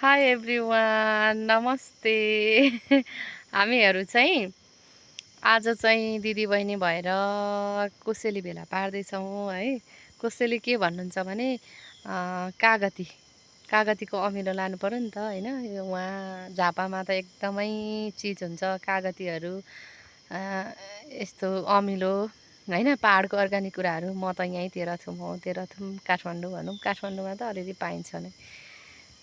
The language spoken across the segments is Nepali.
हाई एभ्रिवान नमस्ते। हामीहरू चाहिँ आज चाहिँ दिदीबहिनी भएर कोसेली भेला पार्दैछौँ है। कोसेली के भन्नुहुन्छ भने कागतीको अमिलो लानु पर्यो नि त होइन। यो वहाँ झापामा त एकदमै चिज हुन्छ कागतीहरू, यस्तो अमिलो होइन, पाहाडको अर्ग्यानिक कुराहरू। म त यहीँ तेह्रथुम हो, तेह्रथुम काठमाडौँ भनौँ। काठमाडौँमा त अलिअलि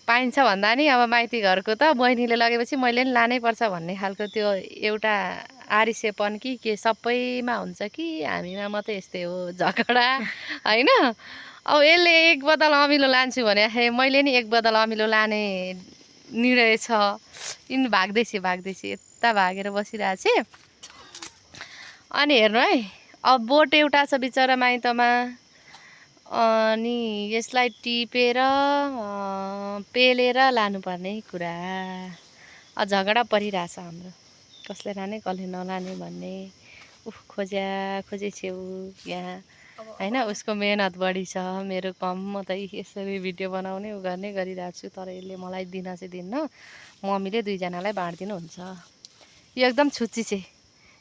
पाइन्छ भन्दा नि अब माइती घरको त बहिनीले लगेपछि मैले नि लानै पर्छ भन्ने खालको त्यो एउटा आरिसेपन कि के सबैमा हुन्छ कि हामीमा मात्रै यस्तै हो झगडा होइन। अब यसले एक बोतल अमिलो लान्छु भने मैले नि एक बोतल अमिलो लाने निर्णय छ। भाग्दैछु यता भागेर बसिरहेको छु। अनि हेर्नु है, अब बोट एउटा छ बिचरा माइतमा, अनि यसलाई टिपेर पेलेर लानुपर्ने कुरा। झगडा परिरहेछ हाम्रो, कसले लाने कसले नलाने भन्ने। खोजे छेउ यहाँ होइन। उसको मेहनत बढी छ, मेरो कम। म त यसरी भिडियो बनाउने गर्ने गरिरहेको छु, तर यसले मलाई दिन चाहिँ दिन्न। मम्मीले दुईजनालाई बाँडिदिनु हुन्छ। यो एकदम छुच्ची छे।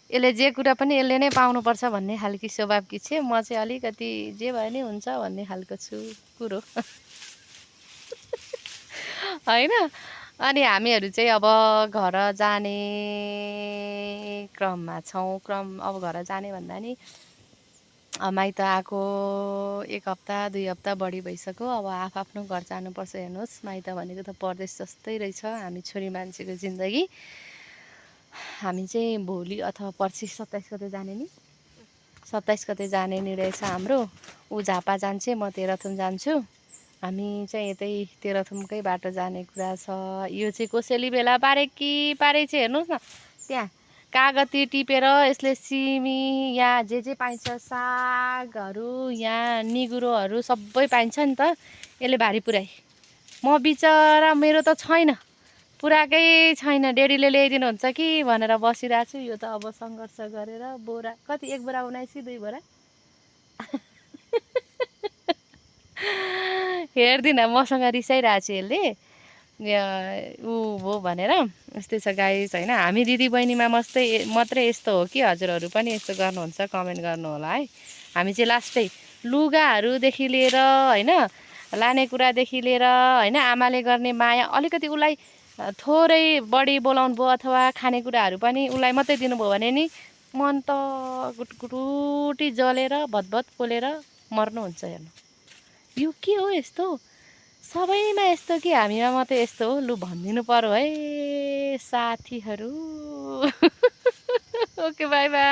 यसले जे कुरा पनि यसले नै पाउनुपर्छ भन्ने खालकी स्वभावकी छे। म चाहिँ अलिकति जे भए नि हुन्छ भन्ने खालको छु कुरो होइन। अनि हामीहरू चाहिँ अब घर जाने क्रममा छौँ। अब घर जाने भन्दा नि माइत आएको 1 हप्ता 2 हप्ता बढी भइसक्यो। अब आफ्नो घर जानुपर्छ। हेर्नुहोस्, माइत भनेको त परदेश जस्तै रहेछ हामी छोरी मान्छेको जिन्दगी। हामी चाहिँ भोलि अथवा पर्सि 27 गते जाने नि, 27 गते जाने निर्णय छ हाम्रो। ऊ झापा जान्छे, म तेह्रथुम जान्छु। हामी चाहिँ यतै तेह्रथुमकै बाटो जाने कुरा छ। यो चाहिँ कोसेली भेला पारे चाहिँ हेर्नुहोस् न, त्यहाँ कागती टिपेर यसले सिमी यहाँ जे पाइन्छ सागहरू, यहाँ निगुरोहरू सबै पाइन्छ नि त। यसले भारी पुऱ्याइ, म बिचरा मेरो त छैन, पुराकै छैन। डेडीले ल्याइदिनुहुन्छ कि भनेर बसिरहेको छु। यो त अब सङ्घर्ष गरेर बोरा कति, 1 बोरा 19 कि 2 बोरा हेर्दिनँ, मसँग रिसाइरहेको छ यसले ऊ हो भनेर। यस्तै छ गाइस होइन। हामी दिदीबहिनीमा मात्रै यस्तो हो कि हजुरहरू पनि यस्तो गर्नुहुन्छ? कमेन्ट गर्नु होला है। हामी चाहिँ लास्टै लुगाहरूदेखि लिएर होइन, लाने कुरादेखि लिएर होइन, आमाले गर्ने माया अलिकति उसलाई थोरै बढी बोलाउनु भयो अथवा खानेकुराहरू पनि उसलाई मात्रै दिनुभयो भने नि मन त गुटगुटी जलेर भतभत पोलेर मर्नुहुन्छ। हेर्नु, यो के हो यस्तो? सबैमा यस्तो कि हामीमा मात्रै यस्तो हो? लु भनिदिनु पर्यो है साथीहरू। Okay, by by.